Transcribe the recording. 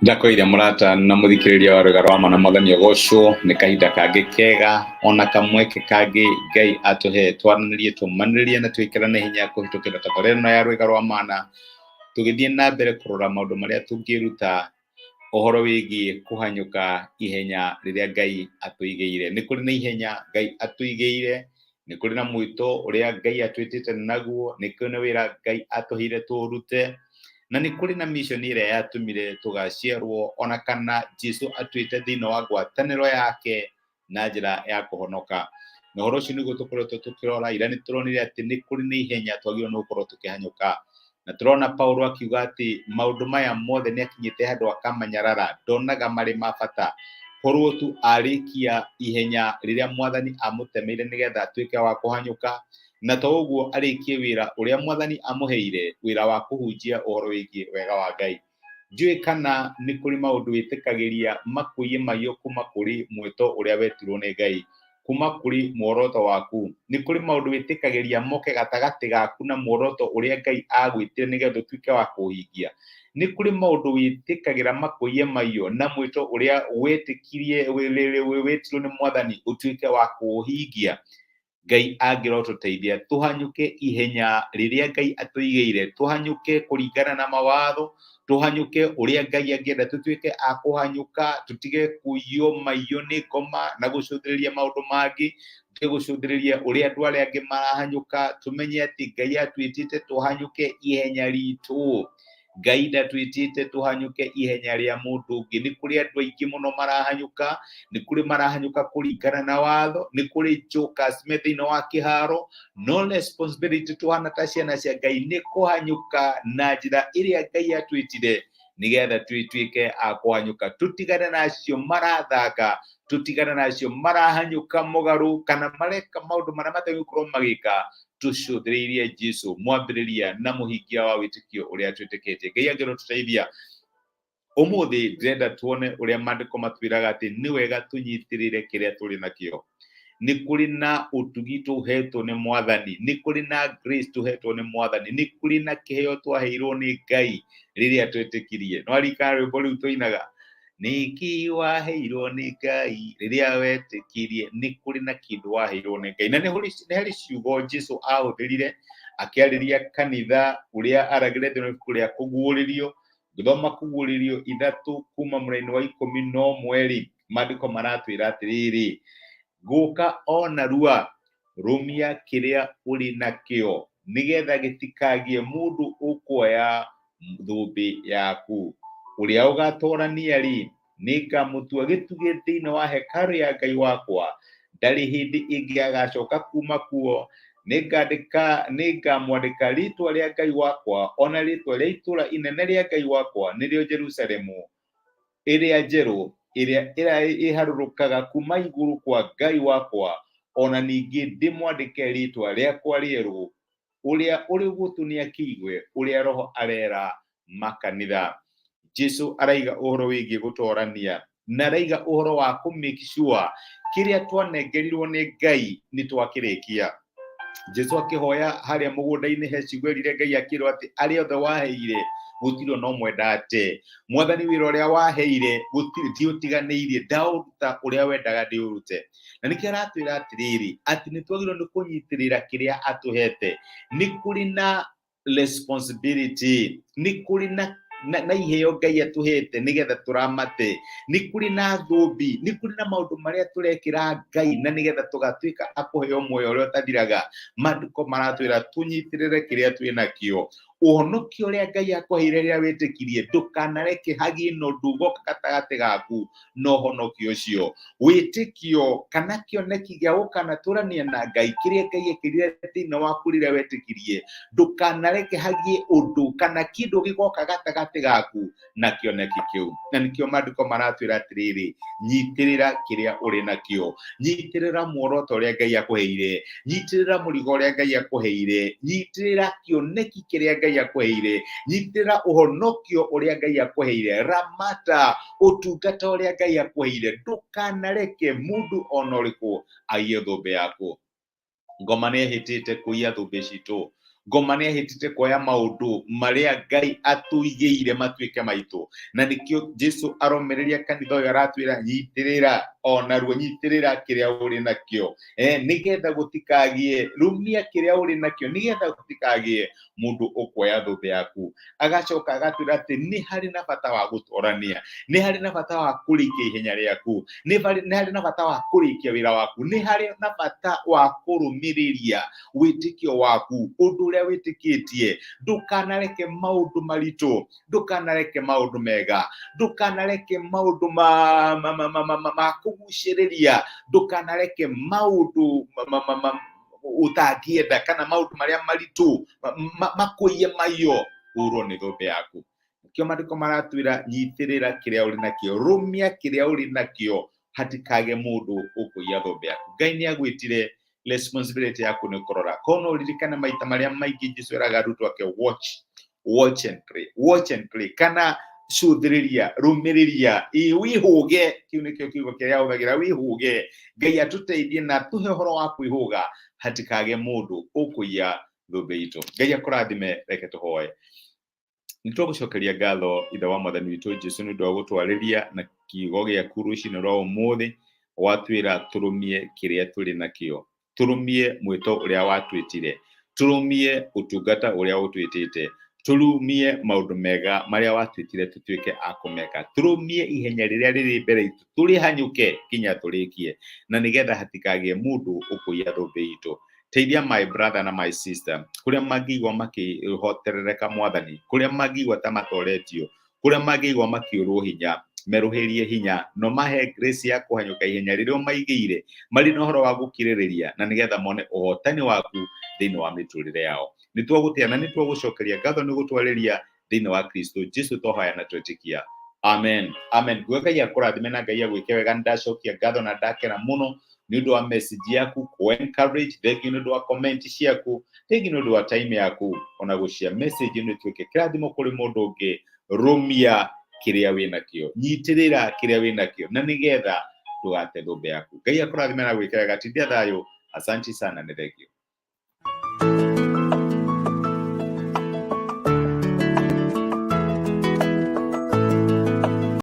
Ndakwĩire mũrata na mũthikĩrĩria wa rwĩga rwa ma na mwathani ũgocwo nĩ kahinda kangĩ kega ona kamweke kangĩ Ngai atũhe twaranĩrie tũmanĩrĩrie na twĩkĩrane hinya kũhĩtũkĩra tabarĩra ĩno ya rwĩga rwa mana tũgĩthiĩ na mbere kũrora maũndũ marĩa tũngĩruta ũhoro wĩgiĩ kũhanyũka ihenya rĩrĩa Ngai atũigĩire. Nĩ kũrĩ na ihenya Ngai atũigĩire, nĩ kũrĩ na mwĩto ũrĩa Ngai atwĩtĩte naguo, nĩ kũrĩ na wĩra Ngai atũheire tũũrute, na nĩ kũrĩ na mission ĩrĩa yatũmire tũgaciarwo ona kana Jesu atwĩte thĩinĩ wa ngwatanĩro yake na njĩra ya kũhonoka. Na ũhoro ũcio nĩguo tũkoretwo tũkĩrora. Ira nĩ tũronire atĩ nĩ kũrĩ na ihenya twagĩrĩirwo nĩ gũkorwo tũkĩhanyũka. Na tũrona Paulo akiuga atĩ maũndũ maya mothe nĩ akinyĩte handũ akamanyarara, ndonaga marĩ ma bata. Korwo tu arĩkia ihenya rĩrĩa mwathani amũtemeire nĩgetha atuĩke wa kũhanyũka, na to ũguo arĩkie wĩra ũrĩa mwathani amũheire, wĩra wa kũhunjia ũhoro wĩgiĩ wega wa Ngai. Ndiũĩ kana nĩ kũrĩ maũndũ wĩtĩkagĩria makũiye maiyo kuma kũrĩ mwĩto ũrĩa wetirwo nĩ Ngai, kuma kũrĩ muoroto waku. Nĩ kũrĩ maũndũ wĩtĩkagĩria moke gatagatĩ gaku na muoroto ũrĩa Ngai agwĩtire nĩgetha ũtuĩke wa kũũhingia. Nĩ kũrĩ maũndũ wĩtĩkagĩra makũiye maiyo na mwĩto ũrĩa wetĩkirie, wetirwo nĩ mwathani ũtuĩke wa kũũhingia. Ngai angĩrotũteithia tũhanyũke ihenya rĩrĩa Ngai atũigĩire, tũhanyũke kũringana na mawatho, tũhanyũke ũrĩa Ngai angĩenda tũtuĩke a kũhanyũka, tũtige kũiywo maiyo nĩ ngoma na gũcũthĩrĩria maũndũ mangĩ, tũtige gũcũthĩrĩria ũrĩa andũ arĩa angĩ marahanyũka, tũmenye atĩ Ngai atwĩtĩte tũhanyũke ihenya ritũ. Ngai ndatwĩtĩte tũhanyũke ihenya rĩa mũndũ ũngĩ. Nĩ kũrĩ andũ aingĩ mũno marahanyũka, nĩ kũrĩ marahanyũka kũringana na watho, nĩ kũrĩ jokers me thĩinĩ wa kĩharo, no responsibility tũhana ta ciana cia Ngai nĩ kũhanyũka na njĩra ĩrĩa Ngai atwĩtire nĩgetha twĩtuĩke a kũhanyũka, tũtigane na acio marathaka, tũtigane na acio marahanyũka mũgarũ kana mareka maũndũ marĩa matagĩrĩirwo gũkorwo magĩka, tũcũthĩrĩirie Jesu mwambĩrĩria na mũhingia wa wĩtĩkio ũrĩa twĩtĩkĩtie. Ngai angĩrotũteithia ũmũthĩ ndĩrenda tuone ũrĩa maandĩko matwĩraga atĩ nĩ wega tũnyitĩrĩre kĩrĩa tũrĩ nakĩo. Nĩ kũrĩ na ũtugi tũhetwo nĩ mwathani, nĩ kũrĩ na grace tũhetwo nĩ mwathani, nĩ kũrĩ na kĩheo twaheirwo nĩ Ngai rĩrĩa twetĩkirie. No arikana rwĩmbo rũu tũinaga, nĩkĩ waheirwo nĩ Ngai rĩrĩa wetĩkirie. Nĩ kũrĩ na kĩndũ waheirwo nĩ Ngai, na nĩ harĩ ciugo Jesu ahũthĩrire akĩarĩria kanitha ũrĩa aragĩre thĩinĩ wa ibuku rĩa Kũguũrĩrio. Ngĩthoma Kũguũrĩrio 3 kuma mũraini wa 11 rĩ, maandĩko maratwĩra atĩrĩrĩ, ngũka o narua, rũmia kĩrĩa ũrĩ nakĩo, nĩgetha gĩtikagie mũndũ ũkuoya thũmbĩ yaku. Ũrĩa ũgatorania-rĩ, nĩngamũtua gĩtugĩ thĩinĩ wa hekarũ ya Ngai wakwa, ndarĩ hĩndĩ ĩngĩ agacoka kuma kuo. Nĩngamwandĩka rĩĩtwa rĩa Ngai wakwa, o na rĩĩtwa rĩa itũũra inene rĩa Ngai wakwa, nĩrĩo Jerusalemu ĩrĩa njerũ, ĩrĩa ĩharũrũkaga kuma igũrũ kwa Ngai wakwa, o na ningĩ ndĩmwandĩke rĩĩtwa rĩakwa rĩerũ. Ũrĩa ũrĩ gũtũ nĩakĩigue ũrĩa Roho arera makanitha. Jesu araiga ũhoro wĩgiĩ gũtorania, na araiga ũhoro wa kũ make sure kĩrĩa twanengerirwo nĩ Ngai nĩ twakĩrĩkia. Jesu akĩhoya harĩa mũgũnda-inĩ he ciugo erire Ngai akĩrwo atĩ arĩa othe waheire gũtirĩ ona ũmwe ndate. Mwathani wĩra ũrĩa waheire gũtirĩ ndiũtiganĩirie, ndaũruta ũrĩa wendaga ndĩũrute. Na nĩkĩo aratwĩra atĩrĩrĩ, atĩ nĩ twagĩrĩirwo nĩ kũnyitĩrĩra kĩrĩa atũhete. Nĩ kũrĩ na responsibility, nĩ kũrĩ na iheo Ngai atũhete nĩgetha tũramate, nĩ kũrĩ na thũmbi, nĩ kũrĩ na maũndũ marĩa tũrekĩra Ngai na nĩgetha tũgatuĩka a kũheo muoyo ũrĩa ũtathiraga. Maandĩko maratwĩra tũnyitĩrĩre kĩrĩa twĩ nakĩo. Ũhonokio ũrĩa Ngai akũheire rĩrĩa wĩtĩkirie, ndũkanareke hagĩe na ũndũ ũgoka gatagatĩ gaku na ũhonokio ũcio. Wĩtĩkio kana kĩoneki gĩa gũkanatũrania na Ngai, kĩrĩa Ngai ekĩrire thĩinĩ waku rĩrĩa wetĩkirie, ndũkanareke hagĩe ũndũ kana kĩndũ gĩgoka gatagatĩ gaku na kĩoneki kĩu. Na nĩkĩo maandĩko maratwĩra atĩrĩrĩ, nyitĩrĩra kĩrĩa ũrĩ nakĩo, nyitĩrĩra muoroto ũrĩa Ngai akũheire, nyitĩrĩra mũrigo ũrĩa Ngai akũheire, nyitĩrĩra kĩoneki kĩrĩa Ngai akũheire, nyitĩrĩra ũhonokio ũrĩa Ngai akũheire, ramata ũtungata ũrĩa Ngai akũheire, ndũkanareke mũndũ ona ũrĩkũ aiye thũmbĩ yaku. Ngoma nĩ ehĩtĩte kũiya thũmbĩ citũ. Ngoma nĩ ahĩtĩte kuoya maũndũ marĩa Ngai atũigĩire matuĩke maitũ, na nĩkĩo Jesu aromereria kanitha ũyũ, aratwĩra nyitĩrĩra onaruo, nyitĩrĩra kĩrĩa ũrĩ nakĩo, nĩgetha gũtikagĩe, rũmia kĩrĩa ũrĩ nakĩo nĩgetha gũtikagĩe mũndũ ũkuoya thũmbĩ yaku. Agacoka agatwĩra atĩ nĩ harĩ na bata wa gũtorania, nĩ harĩ na bata wa kũrĩkia ihenya rĩaku, nĩ harĩ na bata wa kũrĩkia wĩra waku, nĩ harĩ na bata wa kũrũmĩrĩria wĩtĩkio waku, ũndũ ũrĩa wĩtĩkĩtie. Ndũkanareke maũndũ maritũ, ndũkanareke maũndũ mega, ndũkanareke maũndũ ma ma ma ma ma ma ma kũgucĩrĩria, ndũkanareke maũndũ ma ma ma ũtangĩenda kana maũndũ marĩa maritũ makũiye maiyo ũrwo nĩ thũmbĩ yaku. Nĩkĩo maandĩko maratwĩra nyitĩrĩra kĩrĩa ũrĩ nakĩo, rũmia kĩrĩa ũrĩ nakĩo, hatikage mũndũ ũkũiya thũmbĩ yaku. Ngai nĩ agwĩtire, responsibility yaku nĩ kũrora. Kono ũririkane maita marĩa maingĩ Jesu eraga arutwo ake, watch, watch and pray, watch and pray, kana cũthĩrĩria, rũmĩrĩria, ĩ wĩhũge. Kĩu nĩkĩo kiugo kĩrĩa ahũthagĩra, wĩhũge. Ngai atũteithie na tũhe ũhoro wa kwĩhũga, hatikage mũndũ ũkũiya thũmbĩ itũ. Ngai akũrathime. Reke tũhoe. Nĩ twagũcokeria ngatho, Ithe wa Mwathani witũ Jesu, nĩ ũndũ wa gũtwarĩria na kiugo gĩaku rũcinĩ rwa ũmũthĩ. Watwĩra tũrũmie kĩrĩa tũrĩ nakĩo, tũrũmie mwĩto ũrĩa watwĩtire, tũrũmie ũtungata ũrĩa ũtwĩtĩte, tũrũmie maũndũ mega marĩa watwĩtire tũtuĩke a kũmeka, tũrũmie ihenya rĩrĩa rĩrĩ mbere itũ, tũrĩhanyũke nginya tũrĩkie, na nĩgetha hatikagĩe mũndũ ũkũiya thũmbĩ itũ. Teithia my brother na my sister kũrĩa mangĩigua makĩhoterereka, Mwathani, kũrĩa mangĩigua ta matoretio, kũrĩa mangĩigua makĩũrwo hinya, merũhĩrie hinya, no mahe grace ya kũhanyũka ihenya rĩrĩa ũmaigĩire marĩ na ũhoro wa gũkirĩrĩria, na nĩgetha mone ũhotani waku thĩinĩ wa mĩtũrĩre yao. Nĩ twagũtĩa na nĩ twagũcokeria ngatho nĩ gũtwarĩria thĩinĩ wa Kristo Jesu twahoya na twetĩkia, amen, amen. Nguo Ngai akũrathime na Ngai agwĩke wega. Nĩ ndacokia ngatho na ndakena mũno nĩ ũndũ wa message yaku kũ encourage. Thank you nĩ ũndũ wa comment ciaku, thank you nĩ ũndũ wa time yaku ona gũcia message ĩno ĩtuĩke kĩrathimo kũrĩ mũndũ ũngĩ. Rũmia kĩrĩa wĩ nakĩo, nyitĩrĩra kĩrĩa wĩ nakĩo, na nĩgetha ndũgate thũmbĩ yaku. Ngai akũrathime na gwĩka wega. Tindia thayũ. Asanti sana, nĩ thank you.